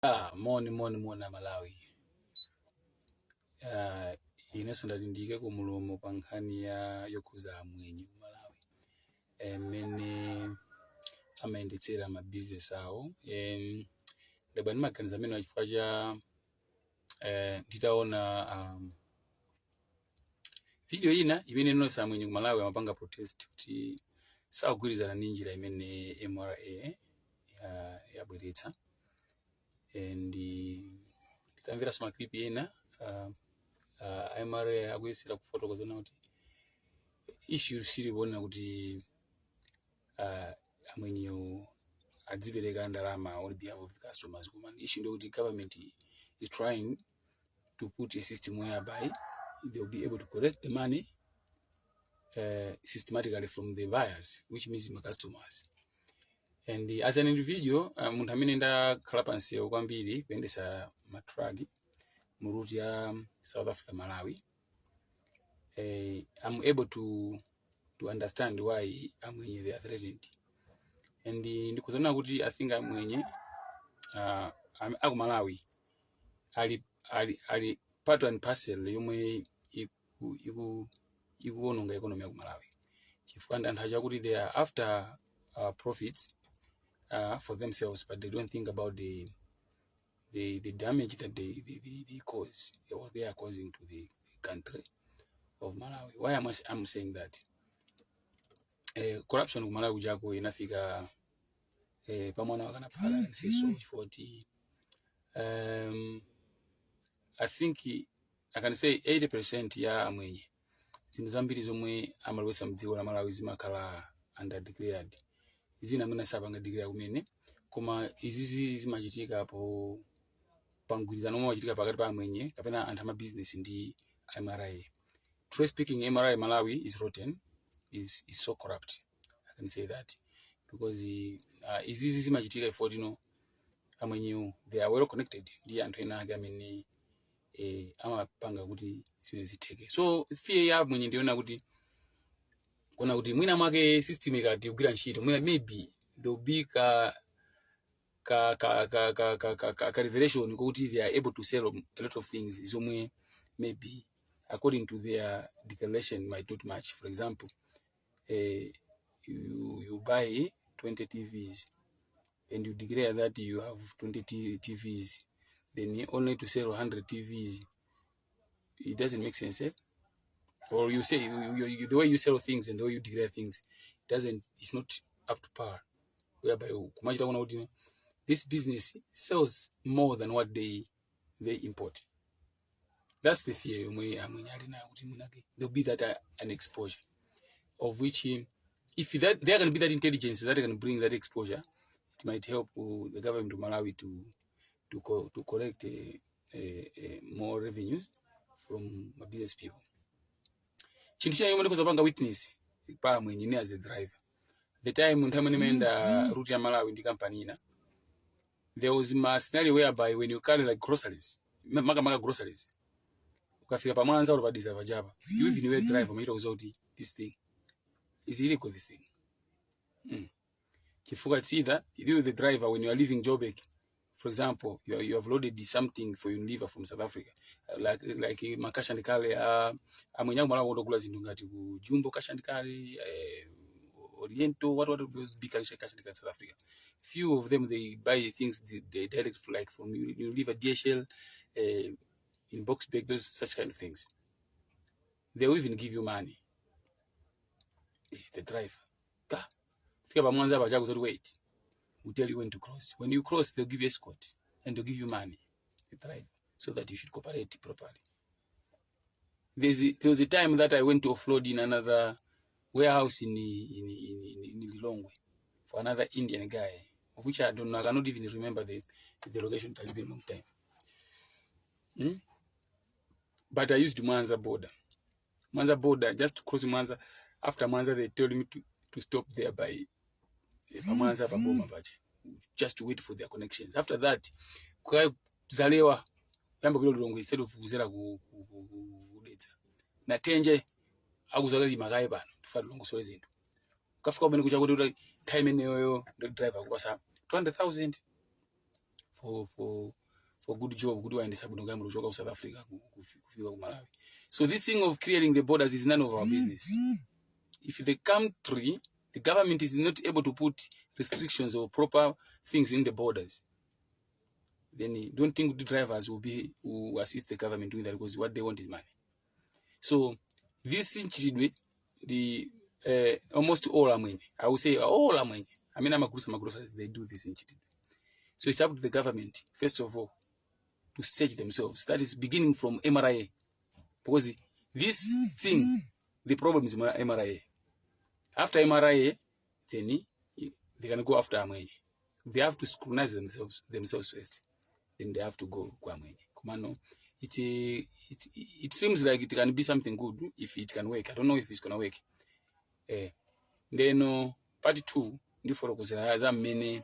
Ah, moni moni moni Amalawi. Ah, inenso ndati ndiyike kumulomo pa nkhani ya yokhuza amwenye ku Malawi, mmene amayendetsera ma business awo. Ndabwa ndi maganizo amene chifukwa cha nditaona video ina imene inonse amwenye ku Malawi amapanga protest kuti sakugwirizana ndi njira imene MRA yabweretsa. And nditamveranso ma clip ena, MRA akuyesera kufotokoza kuti issue sili kuona kuti amwenyewo adzipereka ndalama on behalf of the customers, koma issue ndikuti government is trying to put a system whereby they'll be able to collect the money systematically from the buyers, which means my customers. And as an individual, munthu amene ndakhala pansewu kwambiri kuyendesa ma truck mu route ya South Africa Malawi, I'm able to understand why amwenye they are threatened. And ndikuzoona kuti I think amwenye aku Malawi ali part and parcel yomwe ikuwononga economy ya ku Malawi, chifukwa ndi anthu achakuti they are after profits for themselves, but they don't think about the damage that they cause or they are causing to the country of Malawi. Why am I I'm saying that? Corruption ku Malawi kujako inafika pamwana wakanaphala nseso chifukwa I think I can say 80% ya amwenye, zinthu zambiri zomwe amalowesa mdziko la Malawi zimakhala under declared, zina amene sapanga declare kumene. Koma izizi zimachitika po pa mgwirizano omwe wachitika pakati pa amwenye kapena anthu amabizinesi ndi MRA. Truly speaking, MRA Malawi is rotten, is so corrupt. I can say that because izizi zimachitika ifo tino amwenyewo they are well connected ndi anthu ena ake amene amapanga kuti zimene zitheke. So fear ya amwenye ndiona kuti kuona kuti mwina mwake system ikati kugwira ntchito, mwina maybe there will be ka revelation kuti they are able to sell a lot of things zomwe maybe according to their declaration might not match. For example, you buy 20 TVs and you declare that you have 20 TVs, then only to sell 100 TVs. It doesn't make sense, eh? Or you say the way you sell things and the way you declare things doesn't, it's not up to par, whereby kumachita kuona kuti this business sells more than what they import. That's the fear yomwe amwenye ali nayo, kuti mwinake there'll be that an exposure of which, if that there can be that intelligence that can bring that exposure, it might help the government of Malawi to collect more revenues from business people. Chinthu china chomwe ndikuzapanga witness pa amwenye ine as a driver, the time nthawi imene imayenda route ya Malawi ndi company ina, there was ma scenario whereby when you carry like groceries, makamaka groceries, ukafika pa Mwanza uli padisa pachapa, you even were driver umaita kuziwa kuti this thing is illegal, this thing. Chifukwa it's either you the driver, when you are leaving Joburg, for example, you have loaded something for Unilever from South Africa, like ma cash and carry, amwenye akumala kutogula zinthu ngati ku Jumbo cash and carry, Oriental, what those big cash and carry in South Africa. Few of them, they buy things they direct like from Unilever, DHL, in Boksburg, those such kind of things. They will even give you money. The driver. Ka. Fika pa Mwanza paja kuzoti wait. We'll tell you when to cross. When you cross, they'll give you escort and they'll give you money, the driver, so that you should cooperate properly. There was a time that I went to offload in another warehouse in Lilongwe for another Indian guy, of which I don't know. I cannot even remember the location. It has been a long time. But I used Mwanza border. Mwanza border, just to cross Mwanza. After Mwanza, they told me to stop there by pa Mwanza pa boma paja, just to wait for their connections. After that, kukazalewa yamba kupita Lilongwe instead of kuzera ku Dedza. Natenje akuzaka makaye pano tifuna tilongosole zinthu. Ukafika kumene kucha kuti nthawi imeneyoyo ndo driver kupasa 200,000. for good job kuti wayendesa bwino galimoto kuchoka ku South Africa kufika ku Malawi. So this thing of clearing the borders is none of our business. If the country, the government is not able to put restrictions or proper things in the borders, then you don't think the drivers will assist the government doing that, because what they want is money. So this mchitidwe, the almost all amwenye, I will say all amwenye amene amagulisa magroceries, they do this mchitidwe. So it's up to the government, first of all, to search themselves. That is beginning from MRA, because this thing, the problem is MRA. After MRA, then they can go after amwenye. They have to scrutinize themselves first, then they have to go kwa amwenye. Komano it seems like it can be something good if it can work. I don't know if it's gonna work. Ndeno part 2 ndifotokozera za mmene